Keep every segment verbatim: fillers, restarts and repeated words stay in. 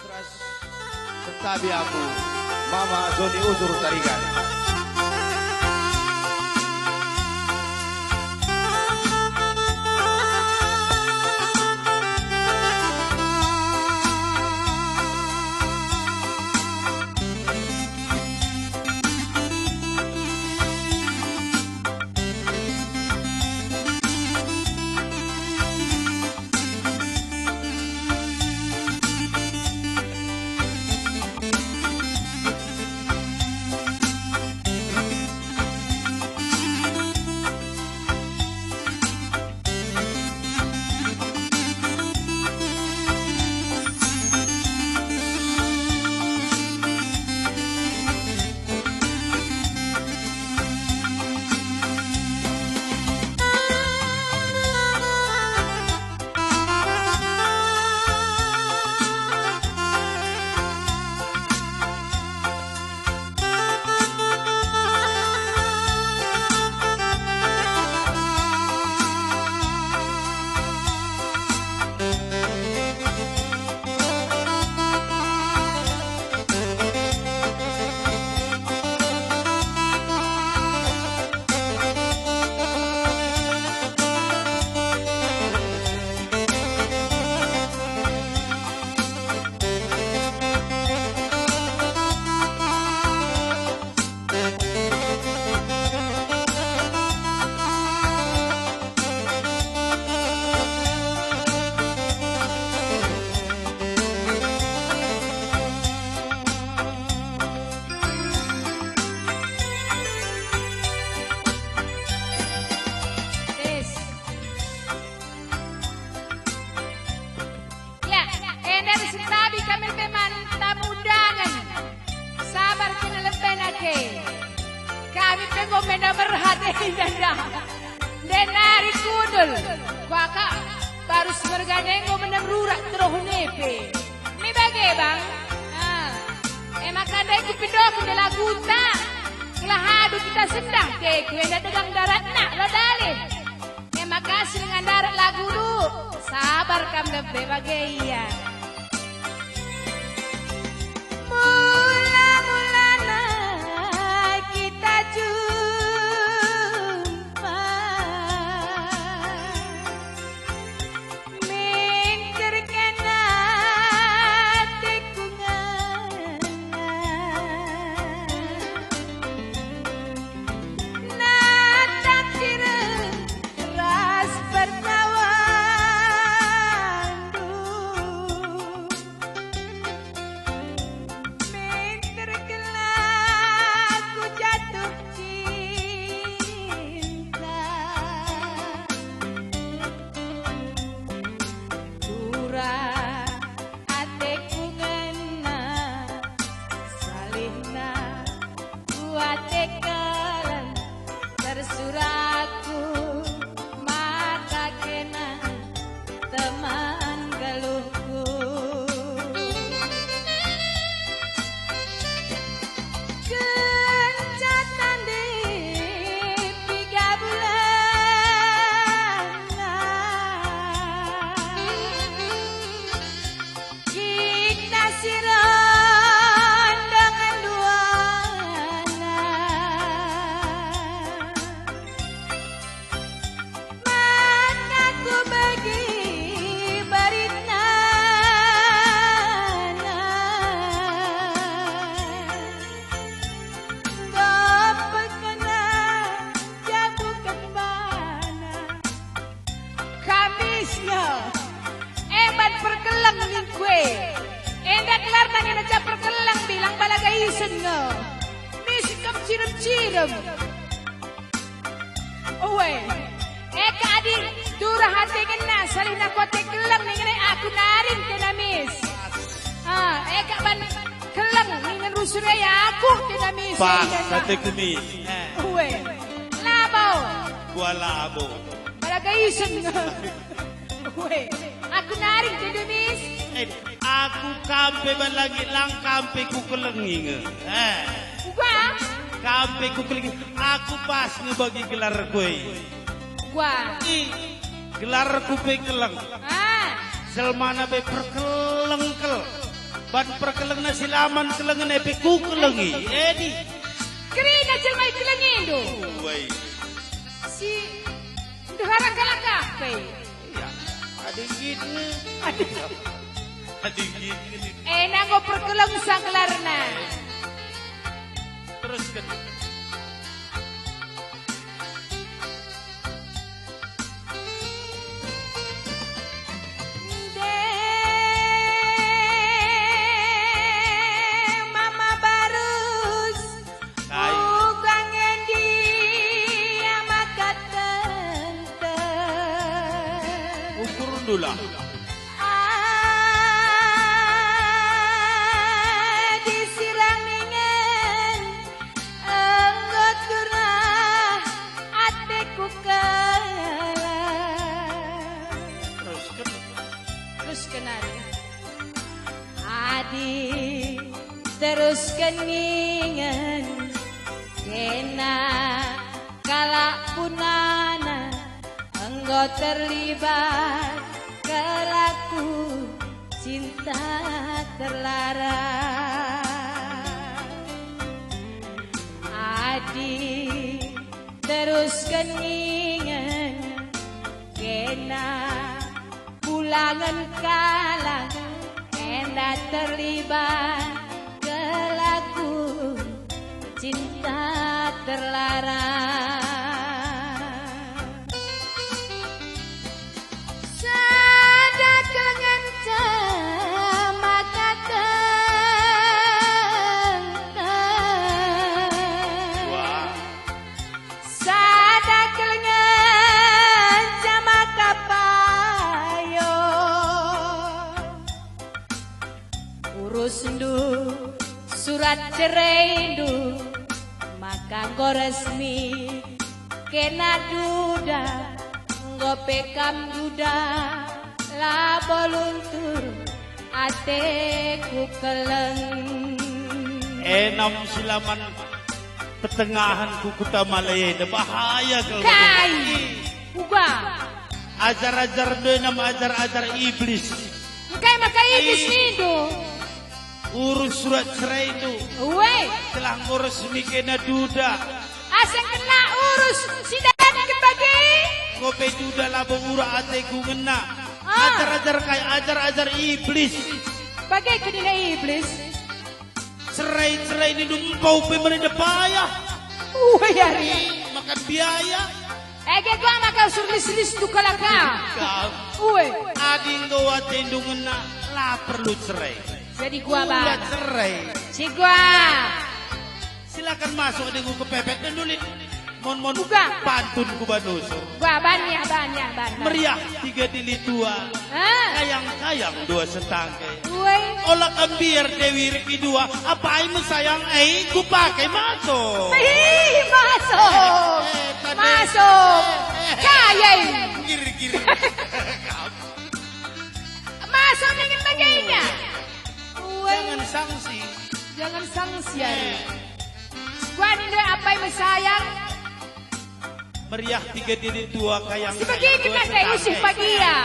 Ras sentabi aku, Mama Joni Uzur Tarigan. Tes. Ya, enda sentabi kami pe man tamu undangen. Sabar kena leben ate. Kami pe enggo menda merhat enda nda. Ndenari kundul. Kuakap baru semergane enggo menem rurak teroh nepe. Me bage, Bang. Ah. E maka ndai kupindoken nde laguta. Gelah adu kita sendah, ke ku enda degang daratna, lo dalih. Terima kasih dengan darat lagu du. Sabar kam lebe bage ia. Mula-mulana kita jumpa, minter kena teku ngena. Natap sireng ras pertawandu, minter gelah ku jatuh cinta. Turah ateku ngena, salihna kuatekeken, tersurakku maka kena teman geluhku. Kenca tanding piga bulanna, kita si rondong duana. Maka kubegi beritana, enggo pekena jabu kembana. Kamis nge, emban perkeleng ningkue. Enda gelarna ngena ja perkeleng, bilang bala gaisen nge. Mis kam cirem-cirem. Oe. Eka adi turah ate ngena, salihna kuatekeleng ning ngene aku nari ntena mis. Ah, eka ban keleng ningen rusur e aku ntena mis. Pas, enten, Pak. Ateku mis. Eh. Oe. Labo. Gua labo. Bala gaisen. Oe. Aku nari ntena mis. Eh, aku kam pe ban langit lang kam pe kukelengi nge. Eh. Uga? Kam pe kukelengi. Aku pas ngebagi gelarku e. Wah. I, gelarku pe keleng. Ah. Jelmana pe perkeleng kel. Ban perkelengna si la man kelengen e pe kukelengi. Edi. Kerina jelma ikelengindu. Woi. Si ndehara kalak pe. Iya. Adi nggit nge. Adi. Adi nggit nge. Ena enggo perkeleng sanggelarna. Terusken. Ndai. Mama Barus, kai? Uga ngendi maka tenteng. Ukurndulah. Adi sirang ningen, enggo turah ateku keleng. Terusken. Terusken adi. Adi terusken ningen, kena kalak punana enggo terlibat kelaku cinta terlarang. Adi terusken ningen, kena pulangen kalak enda terlibat kelaku cinta terlarang. Sada kelengen maka tenteng. Wah. Sada kelengen maka payo. Urusndu surat ceraindu maka enggo resmi, kena duda enggo pe kam duda, labo luntur ateku keleng. Enam silaman petengahen ku Kuta Malaya enda bahaya kal. Kai? Uga. Ajar-ajar ndo enam ajar-ajar iblis. Engkai maka iblis nindu? Urus surat ceraindu. Uwe. Telah ngurus mikena duda. Asa kena urus si dahin bage. Enggo pe duda labo ura ateku ngena. Ah. Ajar-ajar kai, ajar-ajar iblis. Bage kedina iblis. Cerai-cerai nindu, empau pe mene payah. Uwe, ari. Ih, makan biaya. Ege gua maka surlis-lis tu kalaka. Kau. Uwe. Adi enggo atendu ngena, la perlu cerai. Jadi gua, Bang. Ulah cerai. Si gua. Silakan masuk, adingku, kepepet dan dulit. Mon-mon. Uga. Pantun ku banus. Uga, banyak, banyak, banyak. Meriah tiga dili tua. Ah. Kayang-kayang dua setangkai. Uwe. Ola kam biar Dewi Reki dua, apai me sayang, eh, ku pake masuk. Hei, masuk. Eh, eh, tadi. Masuk. Eh, eh. Kayeng. Giri-giri. Masuk dengan bagainya. Uwe. Jangan sangsi. Jangan sangsi, ya. Eh. Kuan indah apai me sayang. Meriah tiga dili tua kayang. Si bagaiken kayang dua setangkai. Usih bagia.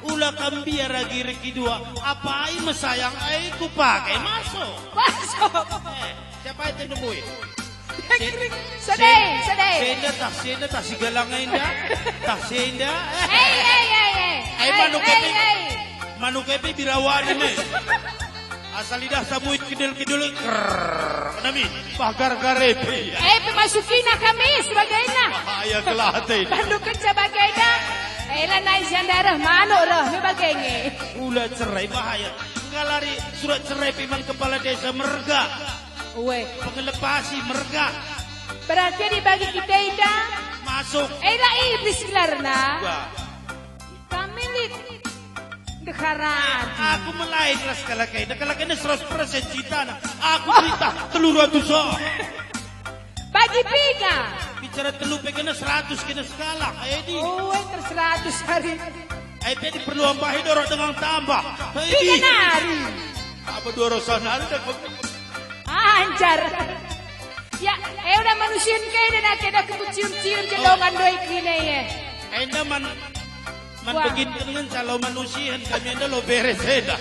Ula kam biar agi regi dua, apai me sayang ai ku pake masuk. Masuk. Eh, siapa itu nemui? Sedeng, sedeng. Senda tah, senda tah si galang enda. Tah senda. Eh. Hei, hei, hei, hei. Eh, hei, manuk hei, epi. Hei. Manuk epi birawan ini. Asal idah sabuit kidul-kidul, krrrr, nami, bah gargare pe. Eh, pemasukina kami sebagainya. Bahaya kelate. Bandu kenca bagainya. Eh, lanai sian daerah manuk reh, me bagenge. Ula cerai bahaya. Ngalari surat cerai pe man kepala desa merga. Uwe. Pengelepasi merga. Berarti dibagi kita ita. Masuk. Eh, la iblis gelarna. Wah. Kami lit ndeharadu. Aku melain ras kalak enda, kalak enda seratus persen cintana. Aku cerita telu ratus so. Bagi piga? Bicara telu pe kena seratus kena sekalak, edi. Oh, ter seratus hari. Ai pe diperlu ambahi dorok dengan tambah. Piga nari? Apa dua ratus hari dah. Anjar. Ya, eh, udah manusian ke dah, dah, dah, aku cium-cium je. Oh. Dongan doi kine, ya. Enda man, man. Wah. Begin dengan calo manusian, kami enda lo beres, enda.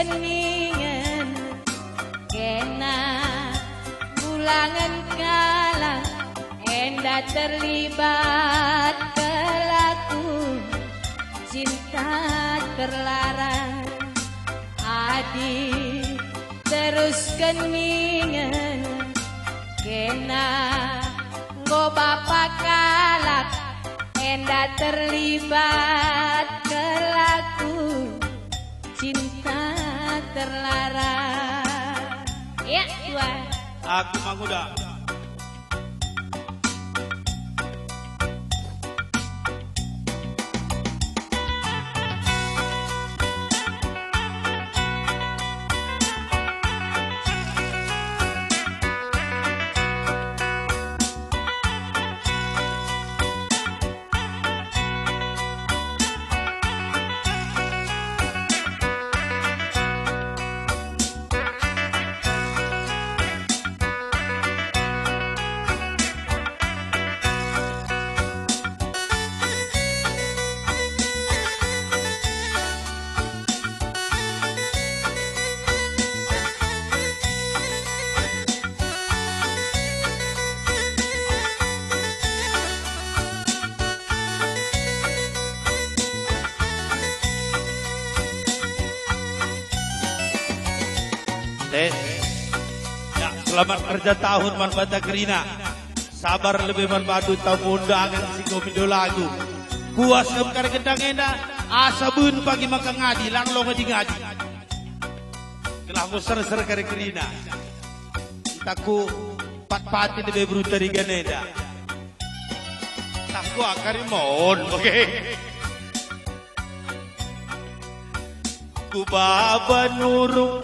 keningen, kena ulangen kalak enda terlibat pelaku cinta terlarang. Adi terus keningen, kena enggo bapa kalak enda terlibat pelaku cinta terlarang. Ya, Tuan. Aku manguda. Tes. Ya, selamat kerja tahun man banta kerina. Sabar lebe man bandu tamu undangan si enggo mindo lagu. Puas kam kari gendang enda, asa ben pagi maka ngadi, lang lo ngadi-ngadi. Gelah enggo ser-ser kari kerina. Ntah ku pat-pati lebe beru tarigan enda. Ntah ku akari mon, oke. Ku baba nurung,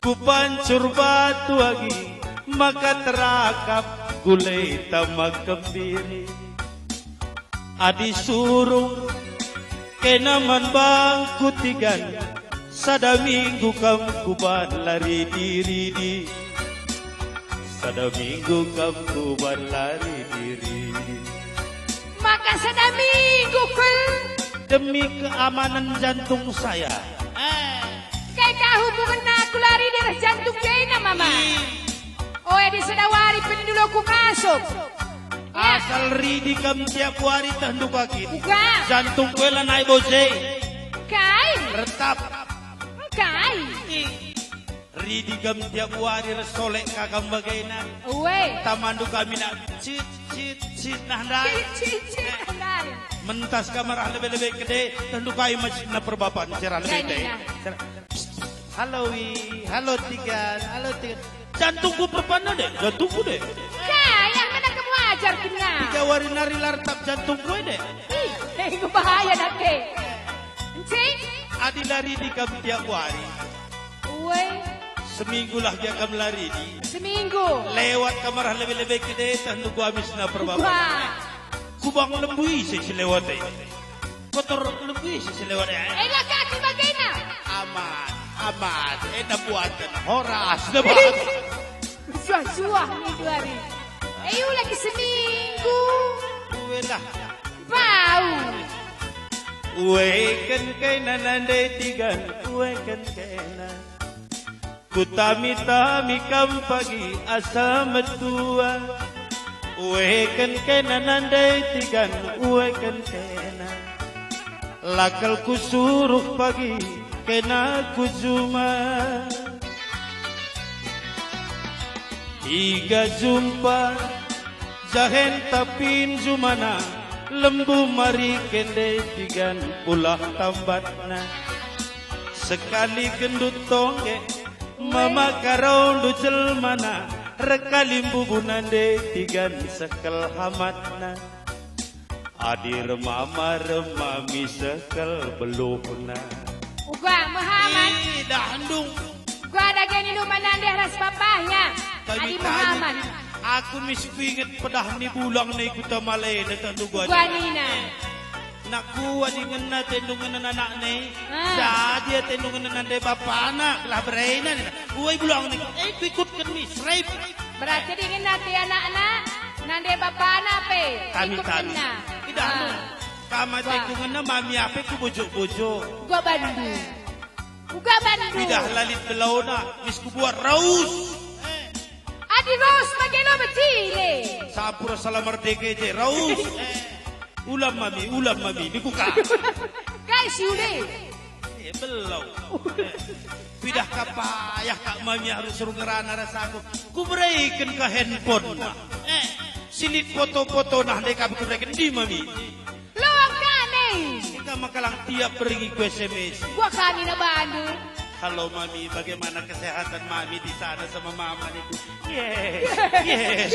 ku pancur batu agi, maka terakap gule tama kembiri. Adi surung kena man bangku tigan, sada minggu kam kuban la ridi-ridi. Sada minggu kam kuban la ridi-ridi. Maka sada minggu kal. Demi keamanan jantung saya. Eh. Kai ka hubungenna aku la ridi ras jantung kena, Mama? Ih. Oh, adi sada wari pe nindu lo ku masuk. Ya. Asal ridi kam tiap wari teh nduka kin. Uga. Jantung ku e lanai boje. Kai? Retap. Kai? Ih. Ridi kam tiap wari ras solek ka kam bagena. Ue. Tamandu kami nak cit, cit, cit nah ndai. Cit, cit, cit nah ndai. Mentas kam arah lebe-lebe kede, tentu kai masih na perbapan cerah lebe te. Janina. Cerah. Psst. Halo Wi, halo Tigan, halo Tigan. Jantungku perpanna dek, jantungku dek. Kai yang mana kamu ajar kena? Tiga wari nari la retap jantungku e dek. Ih, bahaya nake. Encing? Adi la ridi kam tiap wari. Ue. Seminggu lah gia kam la ridi. Seminggu. Lewat kam arah lebe-lebe kede tah nunggu amisna perbapan. Wah. Kubang lembu ise si lewat e. Kotor lembu ise si lewat e. Eh, lah kaki bagena. Aman, aman. Enda buatan horas, dah buat. Suah-suah ni dua hari. Ayo lagi seminggu. Ue lah. Bau. Ueken kena nande Tigan, ueken kena. Kutami-tami kam pagi asa metua. Ueken kena nande Tigan, ueken kena. La kal kusuruh pagi kena ku juma. Iga jumpa jahen tapin jumana, lembu mari kende Tigan pulah tambatna. Sekali gendut tongge, mama karondu jelmana, rekali mbubu nande Tigan sekel hamatna. Adi remama remami sekel beluhna. Uga mehamat. Ih, dahndu. Uga dage nindu man nande ras bapahna. Adi mehamat. Aku mis kuinget pedah ni bulang ni kuta malena tentu gua. Uga nina. Nak kuat adi ngena tendungen anak ni. Ah. Jadi tendungen nande bapana, gelah berena nina. Uai bulang ni. Eh, kuikutken mis, rep. Berarti dingen ate anakna, nande bapana pe, kami ikut tami. Kena. Tidak, ah, anu. Kama. Wah. Tengkungenna mami ape ku bujuk-bujuk. Gua bandu. Uga bandu. Pidah la lit belauna, mis kubuat raus. Adi raus bage lo becile. Sampur salamar D K J, raus. Ulam mami, ulam mami, nikuka. Kai si ule? Eh, belum. Pidah ka payah kak mami harus suruh ngerana rasaku. Kubereken ka handphone. Eh, si lit foto-foto nah ndai kami kubereken di mami. Luang kami. Ika makalang tiap beringi ku S M S. Buah kami na bandu. Halo mami, bagaimana kesehatan mami di sana sama mama niku? Yes, yes.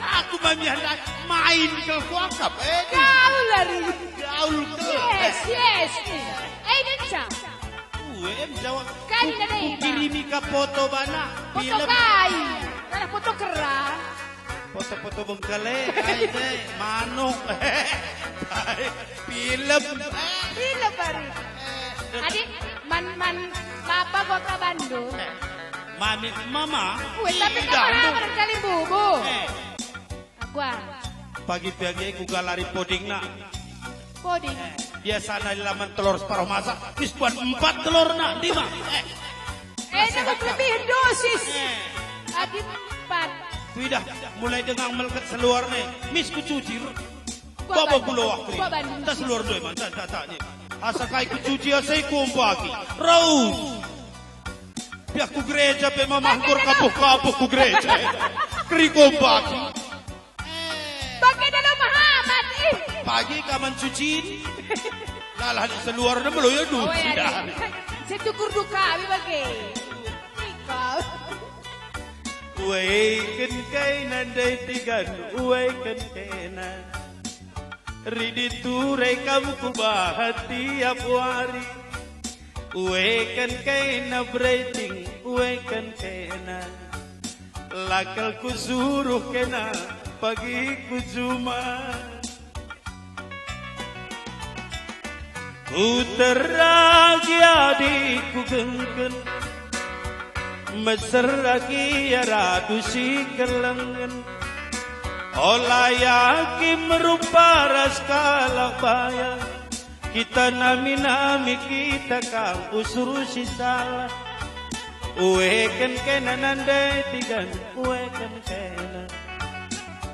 Aku mami hendak main ke kuakap. Eh, gaul lari. Gaul ke. Yes, yes. Eh, ini cak. Ue, em jawab. Kami na dai, Bang. Kukirimi ka foto bana. Foto film. Kai? Mana foto kerang? Foto-foto bengkale, kai deh, manuk. Film. Film baru. Adi, man, man, bapa kota Bandung. Mami, mama. Ue, tapi kan pernah kali bubu. Eh. Aku ah. Pagi-pagi ku galari poding nak. Poding. Biasana laman telur separuh masak, mis buat empat telur nak, lima. Eh. Eh, dapat lebih dosis. Eh. Adi empat. Pidah, mulai dengang melket seluar ne, mis kucuci. Baba kulo aku. Baba. Tak seluar doi man, tak, tak, tak, ni. Asa kai kucuci, asa ikumpaki. Raus. Biar ku gereja pe mamah nggur kapuh-kapuh ku gereja. Keri kompak. Bage dalam Muhammad, ih. Pagi kaman cucin. Lalah di seluar ne melo ya duh. Oh, ya, sidah. Saya cukur duka, abi bage. Ikau. Ueken kena ndai tigan, ueken kena. Ridi turai kam kubahan tiap wari. Ueken kena breathing, ueken kena. Lakal kusuruh kena pagi ku juma. Kuteragi adi kugengken, mesera gia radu si kelengen. Ola yakin merupa ras kalak baya, kita nami-nami kita kam usur si salah. Ueken kena nandai tigan, ueken kena.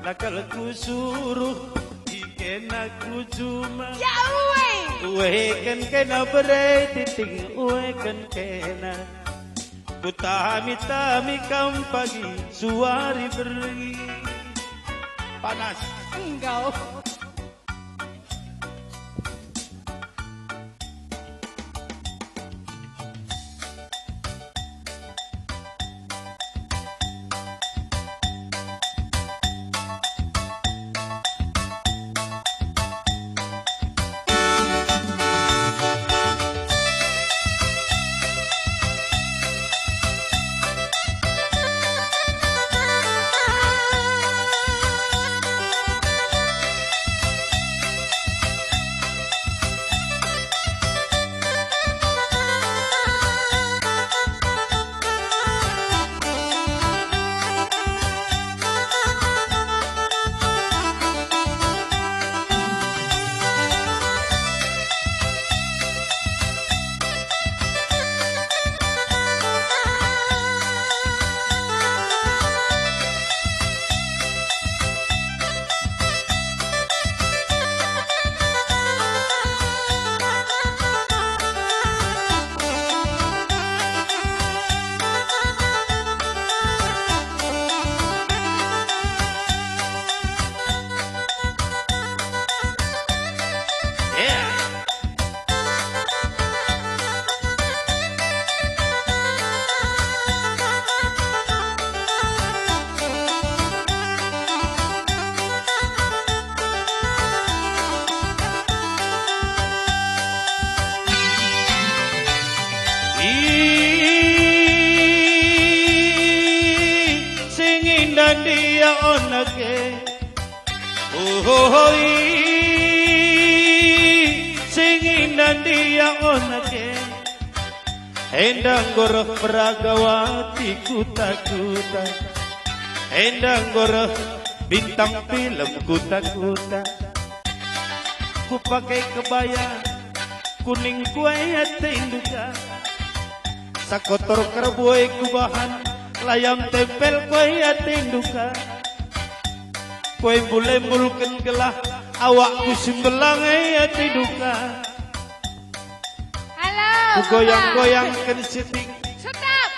Lakal kusuruh ikena ku juma. Ya, uwe. Uweken kena bere titing, uweken kena. Kutami-tami kam pagi suari berngi. Panas. Enggau. Ih, sing indah dia onak e. Ohoi, sing indah dia onak e. Enda enggo reh peragawati kuta-kuta. Enda enggo reh bintang film kuta-kuta. Kupake kebaya kuning kuai ate induka. Kotor karbue kubahan, layam tempel kue ate nduka. Kue mbul-embulken gelah awakku si mbelang e ate nduka. Halo, Kugoyang-goyangken sitik. Stop.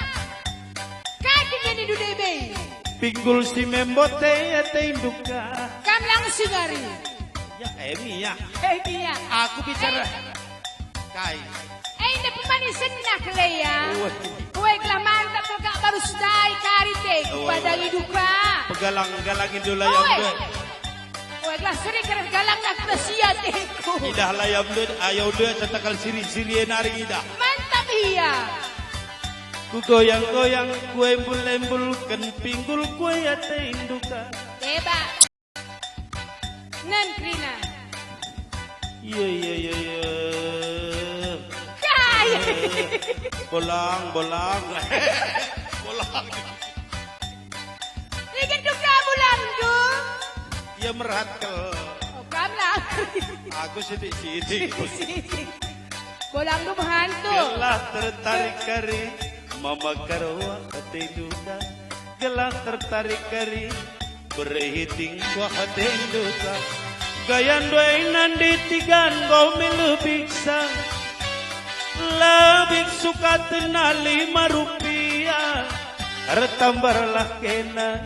Kaki ngeni dude bei. Pinggul si membote ate nduka. Kam langsung ari. Ya, Emi ya. Eh, dia. Aku bicara. Eh. Kai? Eh, ini pemanisenna kele ya. Weh. Weh, gelah mantap kal kak baru sedai kari te. Weh. Padangi duka. Pegalang-galangi dulu ya, Weh. Weh. Weh, gelah seri kereh galang nak sia teku. Idah layam dud, ayo dud, setekal siri-siri nari idah. Mantap iya. Kugoyang-goyang, kue mbul-embulken pinggul kue ate nduka. Deba. Nen kerina. Iya, iya, iya, iya. Kai. Bolang, bolang. Bolang. Ikan duka bulanku. Iya merat kel. Oh, kam lah. Aku sidik-sidik. Sidik-sidik. Bolang tu mehantu. Gelah tertarik kari, mama karoa ate nduka. Gelah tertarik kari, berehiting kuah ate nduka. Gaya ndoi nandi tiga nggo me lebiksa. Lebik suka tena lima rupiah. Ertambarlah kena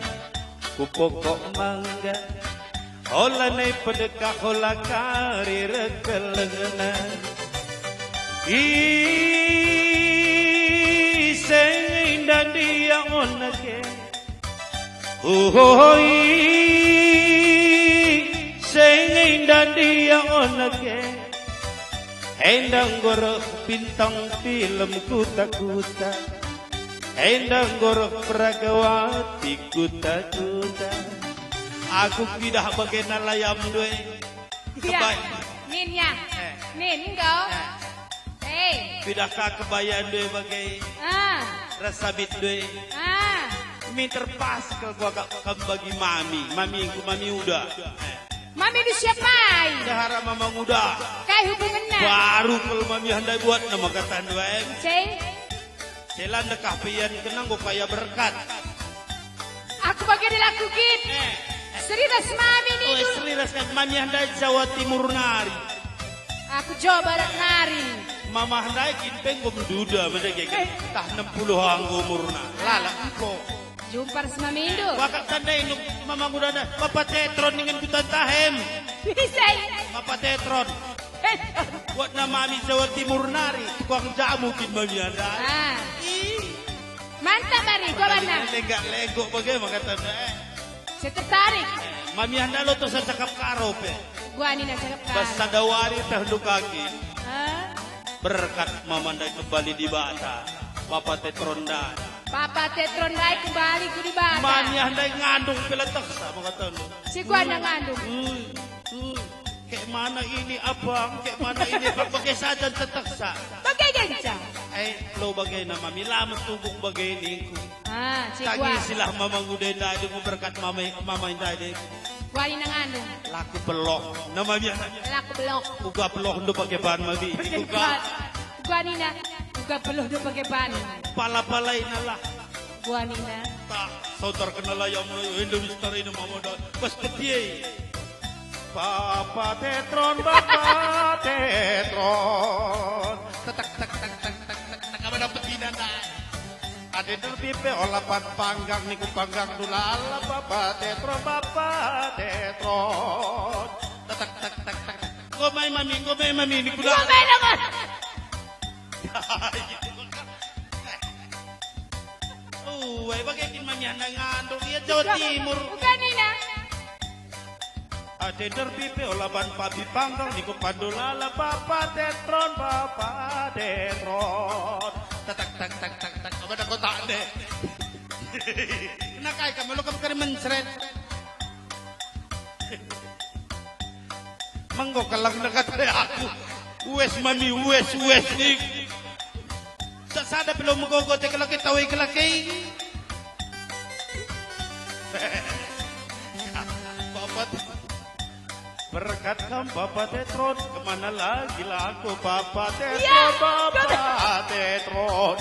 ku pokok mangga. Ola nai pedekah ola kari rekelengna. Ise nge indah dia oneke. Uhohoi, ise nge indah dia oneke. Enda enggo reh bintang film kuta-kuta. Enda enggo reh peragawati kuta-kuta. Aku kuidah bagena layam ndoi. Iya. Kebai. Nin ya. Eh. Nin, enggo. Eh. Eh. Kuidah ka kebayan ndoi bage. Ah. Ras sabit ndoi. Ah. Minter pas kal kuakap kam bagi mami. Mamingku, mami uda. Eh. Mami du siapai? Dahara mama nguda. Kai hubungenna? Baru kal mami handai buatna maka tandu em. Ceng. Sela ndekah pe ian kena enggo kaya berkat. Aku bage de laku git. Eh. Seri ras mami ni. Oh, seri ras kan mami handai Jawa Timur nari. Aku Jawa Barat nari. Mama handai kin pe enggo menduda mendege. Eh. Tah enam puluh anggo umurna. Lalap engko. Jumpar si mamindu. Wakak tandai nuk mama nguda ndai, Papa Tetron ningen ku tantahem. Bisa. Papa Tetron. Buatna mami Jawa Timur nari, tukang jamu kin mami handai. Ah. Ih. Mantap, Mari, gua mana? Lenggak-lenggok bage maka tanda, eh. Saya tertarik. Mami handai lo tuh saya cakap karo pe. Gua nina cakap karo. Bas sada wari teh ndukaki. Ah. Berkat mama ndai kembali Dibata. Papa Tetron ndai. Papa Tetron ndai kembali ku Dibata. Mami handai ngandung pe la teksa maka tanda. Si gua nda ngandung. Ui, ui. Kek mana ini abang, kek mana ini abang, bage saja nteteksa. Bage genca. Eh, lo bagena mami, la metubung bage ningku. Ah, si gua. Tangisilah mama nguda ndai, dengu berkat mama, mama ndai de. Gua nina ngandung. Laku beloh, nama biasa. Laku beloh. Uga beloh ndo bage ban mami. Uga. Gua nina, uga beloh ndo bage ban. Pala-palaina lah. Gua nina. Tak, saudara kenal ayam, enda bistar ini mama dah. Bas petie. Papa Tetron, Papa Tetron. Tetek, tek, tek, tek, tek, tek, tek, apa dapet ina, dah? Ade derbipe olapan panggang niku panggang dulala, Papa Tetron, Papa Tetron. Tetek, tek, tek, tek, tek. Enggo mai mami, enggo mai mami niku dah. Enggo mai dong. Uwe, bage kin mami handai ngandung, ia Jawa Timur. Uga nina. Ade derbipe olapan papi panggang niku pandulala, Papa Tetron, Papa Tetron. Tetek, tek, tek, tek, tek, apa ada kotak deh? Kena kai kamu, lo kamu kari mencret. Menggo kelang dekat aku. Uwes mami, uwes, uwes, nik. Tak sada pe lo megogo te kelake tawai kelake. Papa Te-, berkat kam Papa Tetron, kemana lagi lah aku Papa Tetron, iya, Papa Tetron.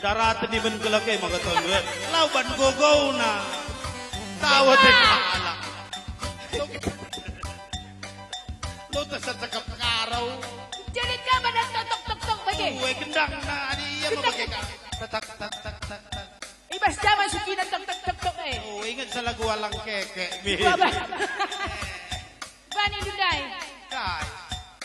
Daraten iben kelak e maka ton, eh, lau ban gogona. Tawa te kalak. Lo tasa cakap karau. Jadi kapan tok tok tok tok bage? Ue gendang na dia mau bage ka. Tetak tak tak tak tak. Ibas jaman sukina tok tok tok tok e. Oh, ingat salah gua lang keke. Gua ba-, Bani ndai. Kai?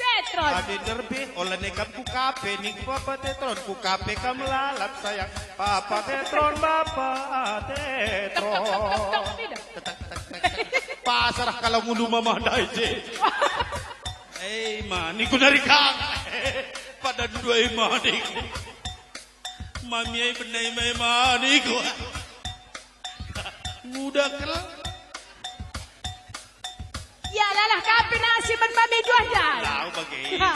Tetron. Adi nderbih, ola ne kam ku kape, ningku Papa Tetron, ku kape kam lalap sayang. Papa Tetron, Papa Tetron. Tok, tok, tok, tok, tok, tok. Tetak, tak, tak, tak. Pasarah kalau ngulu mama ndai je. Eh, mani ku nari kang. Pada dua mani. Mami ai benai mai mani ku. Nguda kel. Ya, lalah kape nasi man mami dua dah. Lau bage. Ha,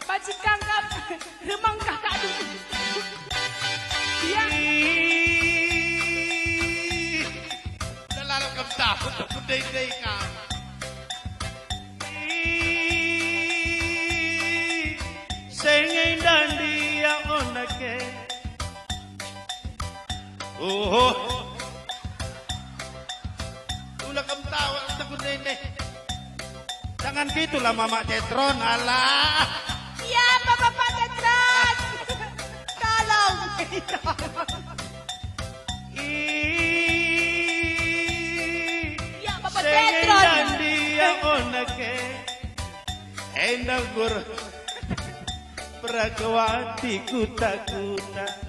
pacikang kap, remangkah kak dulu. Ya. Ih, lalu kam tahu tak kudai-dai kam. Ih, senge ndandia onake. Oh. Ula kam tawa aku takut rene. Jangan gitulah Mama Tetron, alah. Iya, Bapak Tetron. Tolong. Ih, ya, Bapak Tetron. Dia onake. Enda gur. Peragawati kuta-kuta.